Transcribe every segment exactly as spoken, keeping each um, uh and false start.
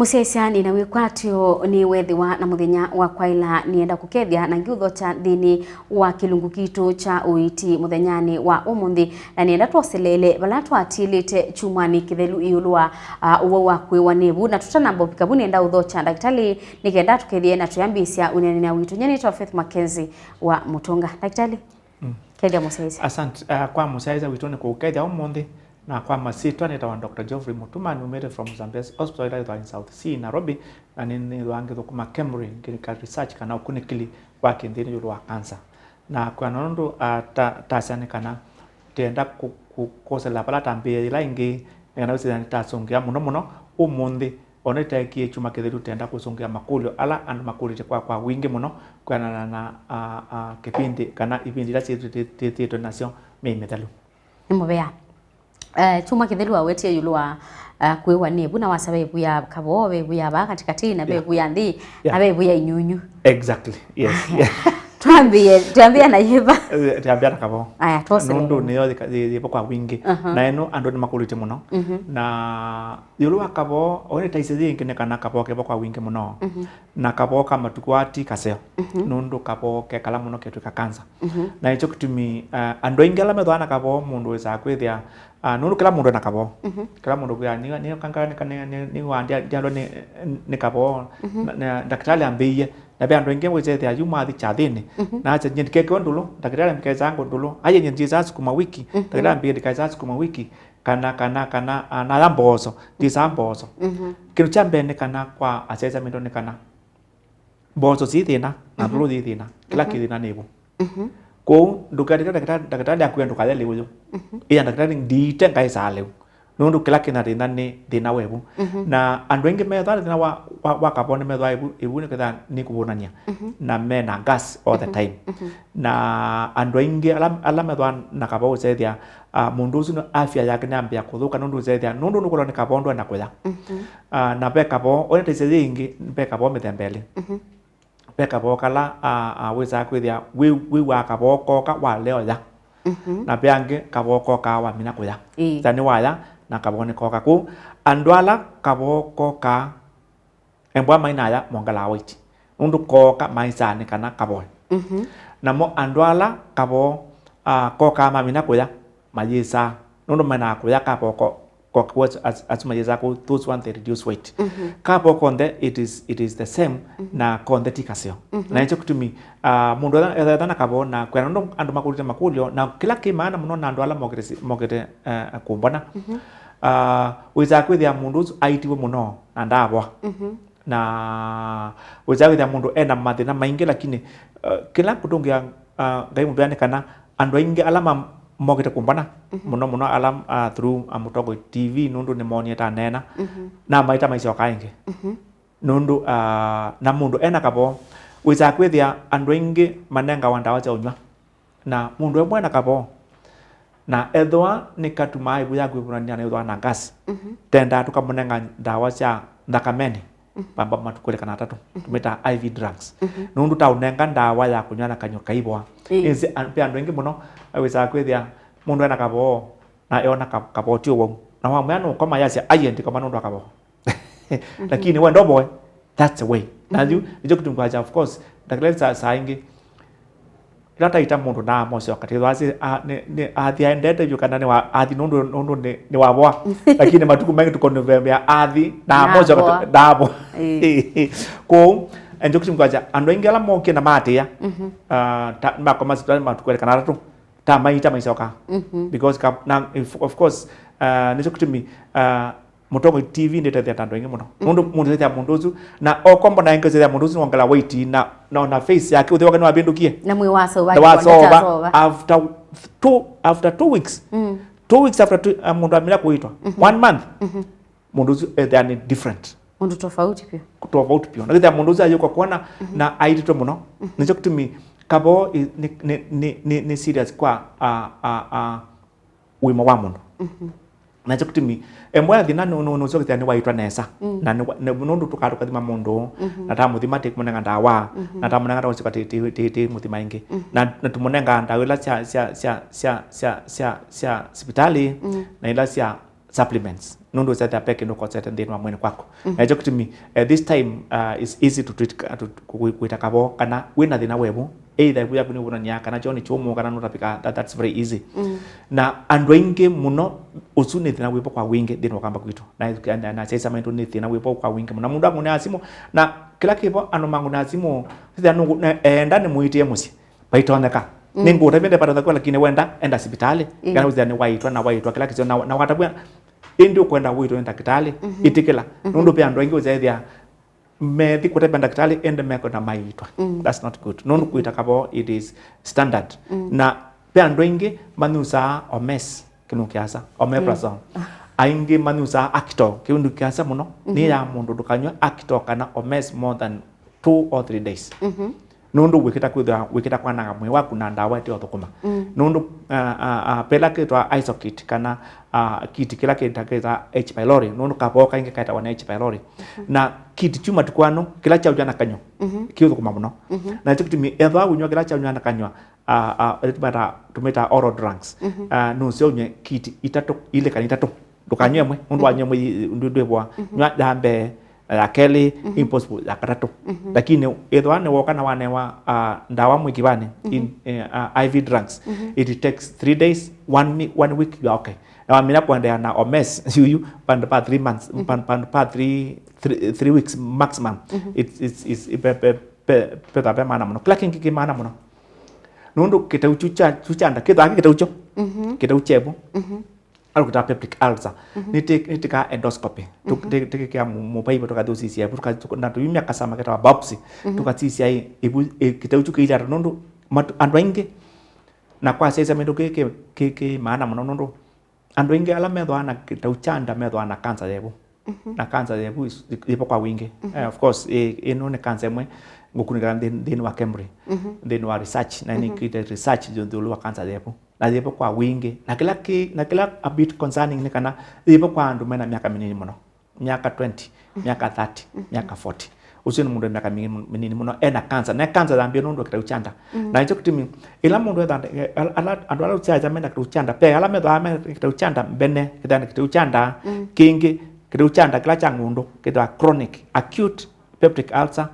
Mũsyaĩĩsya nĩ na wĩkwatyo nĩ wethĩwa na mũthenya wa kwaĩla, nĩenda kũkethya na ngiũthokya nthĩnĩ wa kĩlungu kitũ kya ũiiti mũthenyanĩ wa ũmũnthĩ, na nĩenda twoseleele vala twatiĩlĩte kyumwanĩ kĩthelu ĩũlũ wa, ah, ũwau wa kũĩwa nĩ vu. Na tũtanamba ũvika vu, nĩenda ũthokya ndakĩtalĩ nĩ kenda tũkethye na tũyambĩĩsya ũneenany'a witũ. Nyie nĩtawa Faith Mackenzie wa Mũtũnga. Ndakĩtalĩ, mm, kethya mũsyaĩĩsya. Asante, ah, kwa mũsyaĩĩsya witũ nĩ kũũkethya ũmũnthĩ. Na kwa masyĩtwa nĩtawa Doctor Geoffrey Mutuma, numĩte from Zambezi Hospital ĩla yĩthwa in South C Nairobi, na nĩ, nĩthwa ngĩthũkũma KEMRI, ngĩka research kana ũkunĩkĩli wa kĩnthĩnĩ ĩũlũ wa cancer. Na kwĩana nũndũ, ah, ta, tasya nĩ kana tenda kũ-, kũ-, kũsela vala tambĩĩe yĩla ĩngĩ, nĩ kana wĩsĩthya nĩtasũngĩa mũno mũno ũmũnthĩ, ona ĩtaekie kyumwa kĩthelu tenda kũsũngĩa makũlyo ala andũ makũlĩte kwa, kwa wingĩ mũno kwĩanana na, ah, ah, kĩvindi kana ivindi ila syĩthĩtwe nasyo myei mĩthelu. Nĩ mũvea. Eh, kyumwa kĩthelu wawetie ĩũlũ wa, eh, kũĩwa nĩ ĩvu, na wasya ve ĩvu ya kavoo, ve ĩvu ya vaa katĩkatĩ, na ve, yeah, ĩvu ya nthĩ, yeah, na ve ĩvu ya inyunyu. Exactly, yes. Aya. Yeah. Twambĩe, twambĩe na yĩva? Eh, twambĩe na kavoo. Aya, twose. Nũndũ nĩyo yĩka-, yĩ-, yĩvo kwa wingĩ. Aha. Na ĩno andũ nĩmakũlĩte mũno. Mhm. Na ĩũlũ wa kavoo, o nĩ taisye yĩngĩ nĩ kana kavoo kevo kwa wingĩ mũno. Mhm. Na kavoo ka matukũ aa ti kaseo. Mhm. Nũndũ kavoo kekala mũno ketw'ĩka cancer. Mhm. Na nĩkyo kĩtumi, ah, andũ aingĩ ala methĩawa na kavoo, mũndũ wĩsaa kwĩthĩa, ah, nũndũ kĩla mũndũ ena kavoo. Mhm. Kĩla mũndũ kwĩaa, nĩ, nĩ, kanga, nĩ, nĩ, nĩ, nĩ wa ndia-, ndialwa nĩ, nĩ kavoo. Mhm. Na, na ndakĩtalĩ ambĩie. Na ve andũ aingĩ wĩsethĩa yu mathi kyathĩnĩ. Mhm. Na asya, "Nyie ndikekewe ndũlũ, ndakĩtalĩ ambĩkaisaa ngũ ndũlũ. Aye, nyie ndisaa sukuma wiki, mhm, ndakĩtalĩ ambĩie ndikaisaa sukuma wiki." Kana, kana, kana, ah, naya mboso, ndisaa mboso. Mhm. Kĩndũ kya mbee nĩ kana kwa asyaĩĩsya maitũ nĩ kana mboso syĩ thĩna, na, mhm, ndũlũ yĩ thĩna, kĩla, mhm, kĩ thĩna nĩ ĩvu. Mhm. Kwoou ndũketĩkĩle ndakĩtalĩ, ndakĩtalĩ akwĩa ndũkaye lĩu ũyũ. Mhm. Ĩya ndakĩtalĩ ndiĩte ngaĩsaa lĩu. Nũndũ kĩla kĩna thĩna nĩ thĩna wa ĩvu. Mhm. Na andũ aingĩ methĩawa na thĩna wa, wa, wa kavoo nĩmethĩawa ĩvu, ĩvu nĩkethĩa nĩkũvũnany'a. Mhm. Na mena gas all the, mhm, time. Mhm. Na andũ aingĩ ala, ala methĩawa na kavoo ũsethĩa, ah, mũndũ ũsu nĩ afya yake nĩyambĩĩa kũthũka nũndũ ũsethĩa, nũndũ nũkũlwa nĩ kavoo ndwenda kũya. Mhm. Ah, na ve kavoo, ũnĩtaisye yĩ ĩngĩ, ve kavoo mĩthemba ĩlĩ. Mhm. Ve kavoo kala, ah, ah, wĩsaa kwĩthĩa wĩ-, wĩw'aa kavoo kooka walea ũya. Mhm. Na ve angĩ kavoo kookaa wamina kũya. Ĩĩ. Ta nĩwaya na kavoo nĩkooka. Kwoou andũ ala kavoo kookaa, embwa mainaya mongelaa waiti. Nũndũ kooka maisaa nĩ kana kavoe. Mhm. Namo andũ ala kavoo, ah, kookaa mamina kũya, mayĩsaa. Nũndũ menaa kũya kavoo ko-, ko-, ko-, as-, asu mayĩsaa kũu, those ones they reduce weight. Mhm. Kavoo konthe, it is, it is the same, mhm, na konthe ti kaseo. Mhm. Na nĩkyo kĩtumi, ah, mũndũ etha, etha, etha na kavoo na kwĩana nũndũ andũ makũlĩte makũlyo, na kĩla kĩ maana mũno na andũ ala mokĩte si-, mokĩte, eh, kũmbona. Mhm. Ah, wĩsaa kwĩthĩa mũndũ ũsu aitiwe mũno na ndaavoa. Mhm. Na wĩsaa kwĩthĩa mũndũ ena mathĩna maingĩ, lakini, uh, kĩla kũtũngĩa, uh, Ngai mũvea nĩ kana andũ aingĩ ala ma-, mokĩte kũmbona, mhm, mũno mũno ala, uh, through, uh, Mũtongoi T V, nũndũ nĩmoonie ta neena, mhm, na maita maisyoka ĩngĩ. Mhm. Nũndũ, uh, na mũndũ ena kavoo, wĩsaa kwĩthĩa andũ aingĩ manengawa ndawa sya ũnyw'a. Na mũndũ e mwene kavoo, na ethĩwa nĩkatumaa ĩvu yaku ĩvũnany'a na ĩthwa na gas, mhm, tendaa tũkamũnenga ndawa sya nthakamenĩ, mhm, vamba matukũ elĩ kana atatũ, mhm, tũmĩtaa I V drugs. Mhm. Nũndũ ta ũnenga ndawa ya kũnyw'a na kanyũ kaivoa. Ĩĩ. Nĩsĩ an-, ve andũ aingĩ mũno wĩsaa kwĩthĩa mũndũ ena kavoo, na eona ka-, kavoo ti ũwau. Na wamwĩa nũkoma, yasya, "Aiye, ndikoma nũndũ wa kavoo." Mhm. Lakini wenda ũvoe, that's the way. Na, mhm, yu nĩkyo kĩtumi kwasya, of course, ndakĩtalĩ saa, saa ingĩ, ĩla taita mũndũ naamosyoka, tĩthwasĩ, a, nĩ, nĩ, athi aendete vyũ kana nĩ wa, athi nũndũ, nũndũ nĩ, nĩ wavoa. Lakini matukũ maingĩ tũkonũvemea athi naamosyoka, naavoa. Naavoa. Ĩĩ. Kwoou, nĩkyo kĩtumi kwasya, andũ aingĩ ala mokie na maatĩĩa, mhm, ah, ta, makoma sipitalĩ matukũ elĩ kana atatũ, ta maita maisoka. Mhm. Because ka, na, if, of course, uh, nĩkyo kĩtumi, uh, Mũtongoi T V nĩtethĩa ta andũ aingĩ mũno. Mhm. Nũndũ mũndũ ethĩa mũndũ ũsu, na okombo na ĩngĩ ethĩa mũndũ ũsu nĩwongela weight, na, na ona face yake, ũthĩ wake nĩwavĩndũkie. Na mwĩĩ wasova, nĩwasova. After two, after two weeks. Mm. Two weeks after two, uh, mũndũ amina kũitwa. Mhm. One month. Mhm. Mũndũ ũsu ethĩa nĩ different. Mũndũ tofauti vyũ. Tofauti vyũ. Na kĩthĩa mũndũ ũsu ayũka kuona, mhm, na aitĩtwe mũno. Mhm. Nĩkyo kĩtumi kavoo i-, nĩ, nĩ, nĩ, nĩ, nĩ serious kwa, a, a, a, ũima wa mũndũ. Mhm. Na nĩkyo kĩtumi, embwa ya thĩna nũ-, nũ-, nũsyo kĩthĩa nĩwaitwa nesa. Mm. Na nĩ wa-, nĩ, nũndũ tũkaa tũkathima mũndũ, mhm, na tamũthima tĩkũmũnenga ndawa, mhm, na tamũnenga ndawa syoka tĩ-, tĩ-, tĩ-, tĩmũthima ĩngĩ. Mhm. Na, na tũmũnenga ndawa ila sya, sya, sya sivitalĩ, mm, na ila sya supplements, nũndũ ũsethĩa ve kĩndũ ũkosete nthĩnĩ wa mwĩĩ waku. Na ĩkyo kĩtumi, eh, this time, uh, is easy to treat, uh, to, kũ-, kwĩta kavoo, kana wĩna thĩna wevu, either ĩvu yaku nĩwonania kana kyoo nĩ kyũmũ, kana nũtavika, that, that's very easy. Na andũ aingĩ mũno, ũsu nĩ thĩna wĩvo kwa wingĩ nthĩnĩ wa Kamba kwitũ. Na, na, na syaisa maitũ nĩ thĩna wĩvo kwa wingĩ mũno. Na mũndũ ang'ũnĩa simũ, na kĩla kĩvo andũ mang'ũnĩa simũ, sithĩa nũngũ-, na, enda nĩmũĩtĩe mũsyĩ. Vaitonyeka. Nĩngũũtavya ndevatata kwa, lakini wenda, enda sivitalĩ. Kana wĩthĩa nĩwaitwa, na waitwa kĩla kĩseo, na, na watavw'a, ĩndĩ ũkwenda wĩtwe nĩ ndakĩtalĩ, ĩtĩkĩla. Nũndũ ve andũ aingĩ ũsyaĩthĩa methi kũtavya ndakĩtalĩ, ĩndĩ mekwenda maitwa. That's not good. Nũndũ kwĩta kavoo, it is standard. Na ve andũ aingĩ manyusaa Omes, kĩndũ kĩasa, omeprazole. Aingĩ manyusaa Actol, kĩndũ kĩasa mũno. Nĩ ya mũndũ ndũkanywe Actol kana Omes more than two or three days. Nũndũ wĩkĩta kwĩthwa, wĩkĩta kwananga mwĩĩ waku na ndawa ĩte ũthũkũma. Nũndũ, ah, ah, ah, pela kĩtwa Isokit kana, ah, kiti kĩla kĩtakĩta H. pylori, nũndũ kavoo kaingĩ kaetawa na H. pylori. Na kiti kyu matukũ ano, kĩla kyaũnywa na kanywa, kĩũthũkũma mũno. Na kyo kĩtumi, ethwa ũnywa kĩla kyaũnywa na kanywa, ah, ah, tũmĩta, tũmĩta oral drugs. Ah, nũseo ũnywe kiti itatũ, ilĩ kana itatũ. Ndũkanywe ĩmwe, nũndũ wanywa ĩmwe yi-, ndwĩ-, ndwĩvũa. Nywa ya mbee, na ya kelĩ, impossible, ya katatũ. Lakini ĩthwa nĩwoka na wanewa, ah, ndawa mwĩkivanĩ, in, eh, ah, I V drugs, it takes three days, one mi-, one week, you are okay. Na wamina kũendeea na Omes yuyu, vandu va three months, vandu, vandu va three, three, three weeks maximum, it's, it's, it's, pe, pe, pe, petha pe maana mũno. Kĩla kĩngĩ kĩ maana mũno. Nũndũ kĩtau kyu kya, kyu kya nda, kĩthaa kĩ kĩtau kyo. Kĩtau kyevu. Au kĩtaa peptic ulcer. Nĩtĩ-, nĩtĩkaa endoscopy. Tũ-, tĩ-, tĩkĩkĩa mũ-, mũvaivo tũkathi ũsisya ĩvu, tũka-, tũka-, na tũimya kasama ketawa biopsy. Tũkasisya ĩ-, ĩvu, ĩ-, kĩtau kyu kĩilye ata nũndũ matu-, andũ aingĩ, na kwa syaisya mĩndũ kĩ, kĩ, kĩ, kĩ maana mũno nũndũ andũ aingĩ ala methwaa na kĩtau kya nda methwaa na kansa ya ĩvu. Na kansa ya ĩvu is-, yĩvo kwa wingĩ. Eh, of course, ĩ-, ĩno nĩ kansa ĩmwe ngũkunĩkĩla nthĩ-, nthĩnĩ wa KEMRI, nthĩnĩ wa research, na nĩkĩte research ĩũlũ wa kansa ya ĩvu. Na yĩvo kwa wingĩ. Na kĩla kĩ, na kĩla a bit concerning nĩ kana yĩvo kwa andũ mena myaka mĩnini mũno. Myaka twenty, myaka thirty, myaka forty. Ũcio nĩ mũndũ wĩ myaka mĩnini, mĩnini mũno, ena cancer. Na cancer yambĩe nũndũ wa kĩtau kya nda. Na nĩkyo kĩtumi, ĩla mũndũ etha, ala, ala, andũ ala ũsyaĩĩsya mena kĩtau kya nda, ve ala methwaa mena kĩtau kya nda mbene, kĩthaa nĩ kĩtau kya nda, kĩngĩ, kĩtau kya nda kĩla kya ng'ũndũ, kĩthaa chronic, acute peptic ulcer,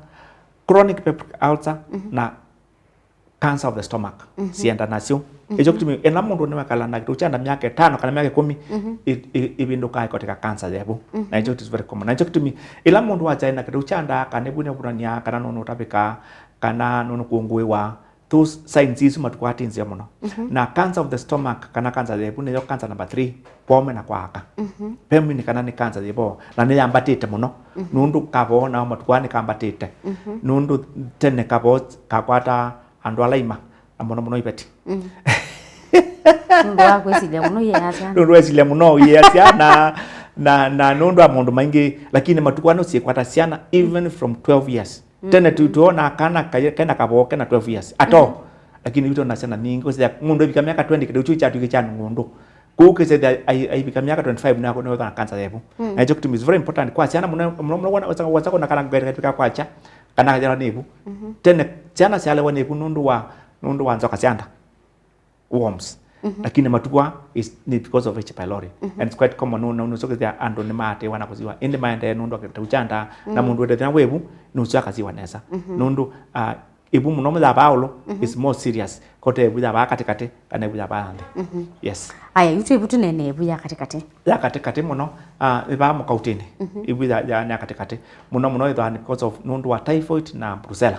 chronic peptic ulcer, na cancer of the stomach, syenda nasyo. Ĩkyo kĩtumi, ĩla mũndũ nĩwekala na kĩtau kya nda myaka ĩtano kana myaka ĩkũmi, ĩ-, ĩ-, ĩvĩndũkaa ĩkoteka cancer ya ĩvu. Na ĩkyo, it is very common. Na ĩkyo kĩtumi, ĩla mũndũ wasyaĩ na kĩtau kya nda, kana ĩvu nĩvunania, kana nũnũtavĩkaa, kana nũnũkũngũĩwa, those signs isu matukũ aa ti nzeo mũno. Na cancer of the stomach, kana cancer ya ĩvu, nĩyo cancer number three, kwa aũme na kwa aka. Ve mini kana nĩ cancer yĩvo, na nĩyambatĩte mũno. Nũndũ kavoo nao matukũ aa nĩkambatĩte. Nũndũ tene kavoo kakwataa andũ ala aima, na mũno mũno iveti. Nũndũ wa kwĩsilya mũno iea syana. Nũndũ wa kwĩsilya mũno iea syana, na, na nũndũ wa maũndũ maingĩ, lakini matukũ ano syĩkwata syana even from twelve years. Tene tu, tuona kana kaye-, kena kavoo kena twelve years at all. Lakini witũ na syana nyingĩ, ũsya mũndũ aivika myaka twenty, kĩtau kyu kyatw'ĩke kya ng'ũndũ. Kũu kĩsethĩa ai-, aivika myaka twenty-five nako nĩwethwa na cancer ya ĩvu. Na ĩkyo kĩtumi is very important kwa syana mũno, mũno, mũno wona, wasa, wasa kona kana ngetwĩka kwakya, kana kayala nĩ ĩvu. Tene syana syalewa nĩ ĩvu nũndũ wa, nũndũ wa nzoka sya nda, worms. Lakini matukũ aa is, ni because of H. pylori. And it's quite common, nũ-, nũ-, nũsokethya andũ nĩmaatĩĩwa na kũsiwa. Ĩndĩ maendee nũndũ wa kĩtau kya nda, na mũndũ wĩte thĩna wĩ ĩvu, nũsyo akasiwa nesa. Nũndũ, ah, ĩvu mũno ya vaa ĩũlũ is more serious. Kote ĩvu ya vaa katĩkatĩ, kana ĩvu ya vaa nthĩ. Yes. Aya, yu twĩ ĩvu tũnene ĩvu ya katĩkatĩ. Ya katĩkatĩ mũno, ah, ĩ vaa mũkautĩnĩ. Ĩvu ya, ya, ya katĩkatĩ. Mũno mũno ĩthwaa nĩ because of nũndũ wa typhoid na brucella.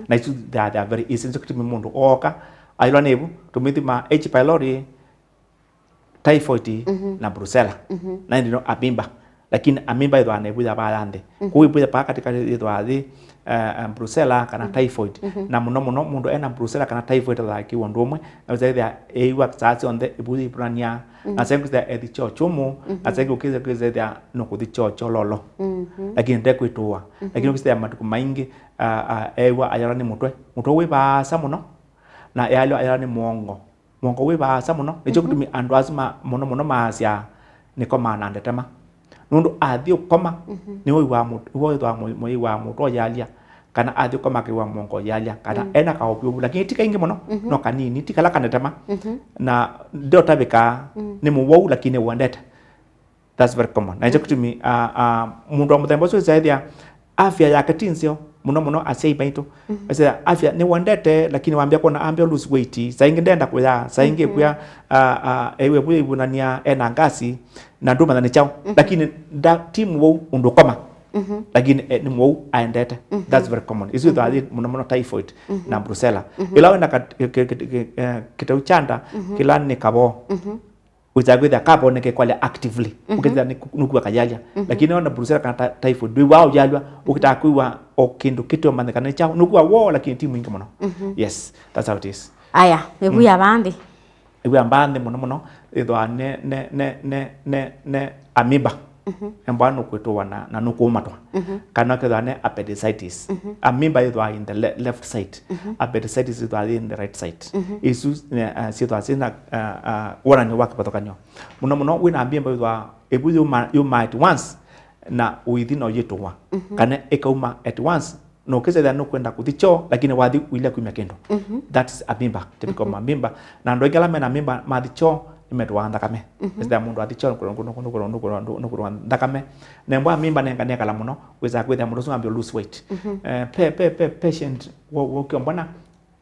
Na isu they are, they are very easy. Nĩkyo kĩtumi mũndũ ooka, ailwa nĩ ĩvu, tũmĩthima H. pylori, typhoid, na brucella. Na ĩndĩ no amoeba. Lakini amoeba ĩthwaa na ĩvu ya vaa ya nthĩ. Kũu ĩvu ya vaa katĩkatĩ yĩthwaa yĩ, eh, eh, brucella kana typhoid. Na mũno mũno mũndũ ena brucella kana typhoid athaa kĩu ũndũ ũmwe, na ũsethĩa ĩiwa saa syonthe ĩvu yĩvunania. Na sengĩ kwĩthĩa ethi kyoo kyũmũ, na sengĩ ũkĩsethĩa nũkũthi kyoo kyololo. Lakini ndekwĩtũũa. Lakini ũkĩsethĩa matukũ maingĩ, ah, ah, ewa ayala nĩ mũtwe. Mũtwe wĩ vaasa mũno, na ealwa ayala nĩ mũongo. Mũongo wĩ vaasa mũno, nĩkyo kĩtumi andũ asu ma, mũno mũno maasya, "Nĩkomaa na ndetema." Nũndũ athi ũkoma, nĩwe wĩw'aa mũt-, nĩwe wĩthwaa mũ-, mũiw'aa mũtwe ũyalya, kana athi ũkoma akĩw'a mũongo ũyalya, kana ena kaũvyũvu, lakini ti kaingĩ mũno, no kanini, ti kala kanetema. Na ndeũtavĩkaa, nĩ mũwau, lakini wendete. That's very common. Na nĩkyo kĩtumi, ah, ah, mũndũ wa mũthemba ũsu wĩsĩthĩa afya yake ti nzeo, mũno mũno asyai maitũ. Wĩsĩthĩa afya nĩwendete, lakini wambia kwona ambia lose weight. Saa ingĩ ndenda kũya, saa ingĩ kwĩa, ah, ah, ewe bwe ivunania ena ngasi, na ndũmanya nĩ kyaũ. Lakini nda, ti mũwau ũndũ ũkoma. Lakini, eh, nĩ mũwau aendete. That's very common. Isu ithwa mũno mũno typhoid na brucella. Ĩla wĩna kat-, kĩ-, kĩ-, kĩ-, kĩ-, eh, kĩteu kya nda, kĩla nĩ kavoo. Wĩsaa kwĩthĩa kavoo nĩkekwalya actively. Ũkethĩa nĩ ku-, nũkua kayalya. Lakini ona brucella kana ty-, typhoid, ndwĩw'aa ũyalw'a, ũkĩtaa kwĩw'a o kĩndũ kĩteũmanyĩka nĩ kyaũ. Nũkua woo, lakini ti mwingĩ mũno. Yes, that's how it is. Aya, ĩvu ya vaa nthĩ. Ĩvu ya vaa nthĩ mũno mũno, ĩthwa ne, ne, ne, ne, ne, ne amoeba. Embwa nũkwĩtũwa na, na nũkũmatwa. Kana kethwa ne appendicitis. Amoeba ĩthwa in the le-, left side. Appendicitis ĩthwa in the right side. Isu, eh, eh, syĩthwa syĩna, eh, eh, wonany'o wa kĩvathũkany'o. Mũno mũno, wĩna amoeba ĩthwa ĩvu yuma, yuma at once, na ũithi no yĩtũwa. Kana ĩkauma at once, na ũkĩsethĩa nũkwenda kũthi kyoo, lakini wathi ũilya kumya kĩndũ. That's amoeba, typical amoeba. Na andũ aingĩ ala mena amoeba mathi kyoo, nĩmetũaa nthakame. Wĩsĩthĩa mũndũ athi kyoo, nũkũrwa, nũkũrwa, nũkũrwa, nũkũrwa nthakame. Na embwa amoeba nenga nekala mũno, wĩsaa kwĩthĩa mũndũ ũsu ambia lose weight. Eh, pe, pe, pe, patient wo, wokio mbona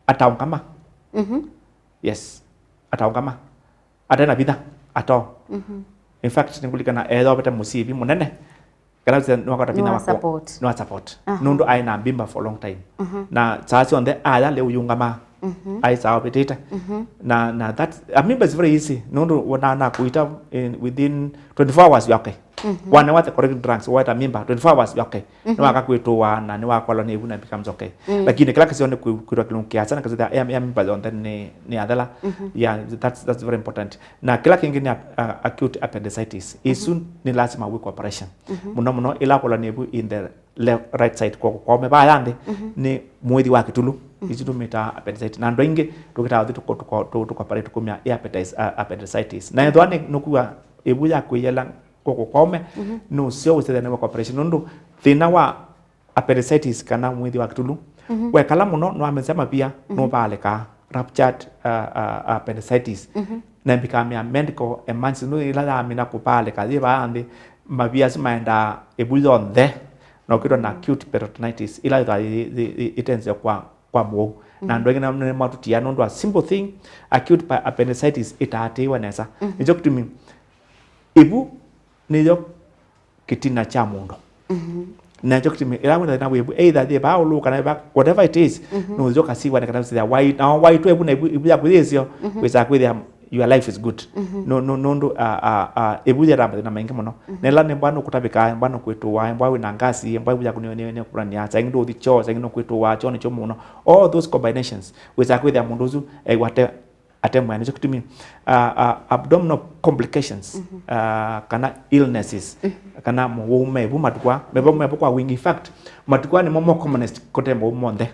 ataũngama. Yes, ataũngama. Atena vitha at all. In fact, nĩngũlikana eetha ovete mũsivi mũnene. Kana sɛ nĩwakwata vinya wa support. Nĩwa support. Nũndũ aĩ na mbimba for a long time. Na saa syonthe aya lĩu yũngama. Aĩ saa ovĩtĩte. Na, na that, a mimba is very easy. Nũndũ wona na kũita in within twenty-four hours you're okay. Wanewa the correct drugs, waita mimba, twenty-four hours you're okay. Nĩwaka kwĩtũwa na nĩwakwalwa nĩ ĩvu na it becomes okay. Lakini kĩla kĩseo nĩ kwĩ-, kwĩtwa kĩlungu kĩasa na kĩsethĩa ya, ya mimba yonthe nĩ, nĩ athela. Yeah, that's, that's very important. Na kĩla kĩngĩ nĩ ap-, a-, acute appendicitis. Isu nĩ lasima wĩkwe operation. Mũno mũno ĩla kwalwa nĩ ĩvu in the left, right side, kw'oko kwaũme vaya nthĩ, nĩ mũĩthi wa kĩtulu. Isu tũmĩtaa appendicitis. Na andũ aingĩ tũkĩtaa ũthi tũko-, tũko-, tũ-, tũkoperate kumya ĩ appendis-, a-, appendicitis. Na ethwa nĩ nũkua ĩvu ya kwĩyela kw'oko kwaũme, nũseo ũsethĩa nĩ wĩkwe operation. Nũndũ thĩna wa appendicitis kana mũĩthi wa kĩtulu, wekala mũno nĩwamĩsya mavia, nũvaalĩkaa, ruptured, uh, uh, appendicitis. Na ĩmbikamĩa medical emergency, nũndũ ĩla yamina kũvaalĩka yĩ vaa nthĩ, mavia asu maendaa ĩvu yonthe, na ũkĩtwa na acute peritonitis, ĩla yĩthwa yĩ, yĩ, yĩ, ĩte nzeo kwa, kwa mũwau. Na andũ aingĩ nĩ, nĩmatũtia nũndũ wa simple thing, acute pa-, appendicitis ĩtaatĩĩwe nesa. Nĩkyo kĩtumi ĩvu nĩyo kĩtina kya mũndũ. Na nĩkyo kĩtumi ĩla wĩna thĩna wĩ ĩvu, either yĩ vaa ũlũ kana yĩ vaa, whatever it is, nũthi ũkasiwa nĩ kana ũsĩthĩa wai, na waitwa ĩvu na ĩvu, ĩvu yaku yĩsyo, wĩsaa kwĩthĩa your life is good. Nũ-, nũ-, nũndũ, a, a, a, ĩvu yĩtaa mathĩna maingĩ mũno. Na ĩla nĩ mbwa nũkũtavĩka, mbwa nũkwĩtũwa, mbwa wĩna ngasi, mbwa ĩvu yaku nĩ, nĩ, nĩ kũrania, saa ingĩ ndũthi kyoo, saa ingĩ nũkwĩtũwa, kyoo nĩkyo mũno. All those combinations, wĩsaa kwĩthĩa mũndũ ũsu, eh, wate atemwea. Nĩkyo kĩtumi, uh, uh, abdominal complications, uh, kana illnesses, kana mũwau me ĩvu matukũ aa, me vo, me vo kwa wingĩ. In fact, matukũ aa nĩmo mo commonest kũte mũwau monthe.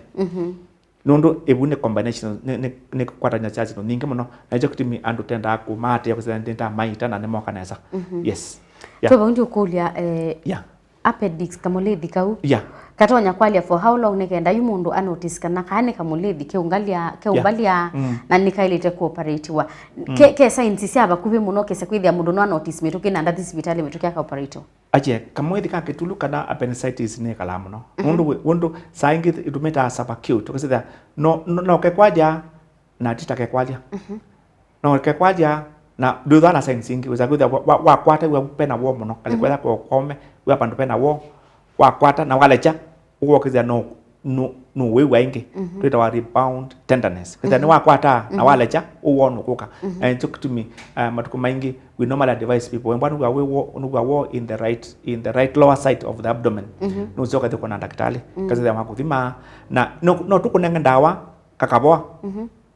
Nũndũ ĩvu nĩ combination, nĩ, nĩ, nĩ kwatany'a sya syĩndũ nyingĩ mũno, na nĩkyo kĩtumi andũ tendaa kũmaatĩĩa kũsĩla nĩ ndamaita na nĩmoka nesa. Yes. Yeah. Twĩ vau ndiũkũlya, eh, yeah. Appendix, kamũlĩthi kau. Yeah. Katonya kwalya for how long nĩ kenda yu mũndũ a notice kana kaa nĩ kamũlĩthi keũngalya, keũmbalya, na nĩkaĩlĩte kũoperatiwa? Ke, ke signs sya vakuvĩ mũno kesa kwĩthĩa mũndũ no a notice mĩtũkĩ na ndathi sivitalĩ mĩtũkĩ akaoperatiwa? Ache, kamũĩthi ka kĩtulu kana appendicitis nĩkalaa mũno. Nũndũ wĩ, ũndũ saa ingĩ ĩtũmĩtaa subacute, ũkasĩthĩa no, no, no kekwalya na ti ta kekwalya. No kekwalya na ndwĩthwa na signs ingĩ, wĩsa kwĩthĩa wa, wa, wakwata wĩa pena woo mũno, kana kwĩthĩa kwa kwaũme wĩa pandũ pena woo, wakwata na walekya, ũkokĩthĩa no, no, no wĩw'a ĩngĩ, twĩtawa rebound tenderness. Kwĩthĩa nĩwakwata na walekya, ũwoo nũkũka. Na nĩkyo kĩtumi, uh, matukũ maingĩ we normally advise people, embwa nũw'a wĩ woo, nũw'a woo in the right, in the right lower side of the abdomen. Nũsyoka thi kwona ndakĩtalĩ, kasĩthĩa makũthima, na no, no tũkũnenge ndawa, kakavoa.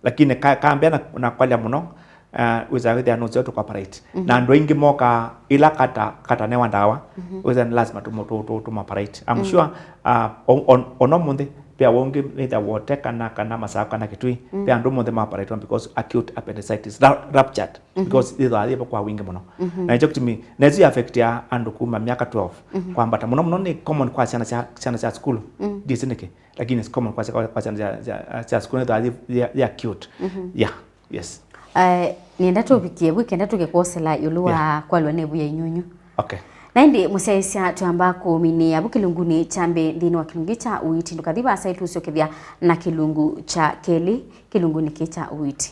Lakini ka-, kambĩa na, na kwalya mũno, uh, wĩsaa kwĩthĩa nũseo tũkoperate. Na andũ aingĩ mokaa ĩla kata, katanewa ndawa, wĩsaa nĩ lazima tũmũ-, tũ-, tũ-, tũmoperate. I'm sure, uh, o-, on-, ona ũmũnthĩ, ve ũngĩ either Wote kana, kana Masaku kana Kitui, ve andũ ũmũnthĩ maoperatewa because acute appendicitis ra-, ruptured, because yĩthwaa yĩvo kwa wingĩ mũno. Na nĩkyo kĩtumi, na ĩsu affectia andũ kuma myaka twelve kwambata. Mũno mũno nĩ common kwa syana sya, syana sya sukulu. Ndĩsĩ nĩkĩ. Lakini it's common kwa, kwa, kwa syana sya, sya, sya sukulu nĩthwa yĩ, yĩ, yĩ acute. Yeah, yes. Eh, nĩenda tũvikie vu kenda tũke kwosela ĩũlũ wa kwalwa nĩ ĩvu ya inyunyu. Okay. Na ĩndĩ mũsyaĩĩsya twamba kũminĩĩa vu kĩlungunĩ kya mbee nthĩnĩ wa kĩlungu kya ũiiti. Ndũkathi vaasa, ĩtũsyokethya na kĩlungu kya kelĩ kĩlungunĩ kĩ kya ũiiti.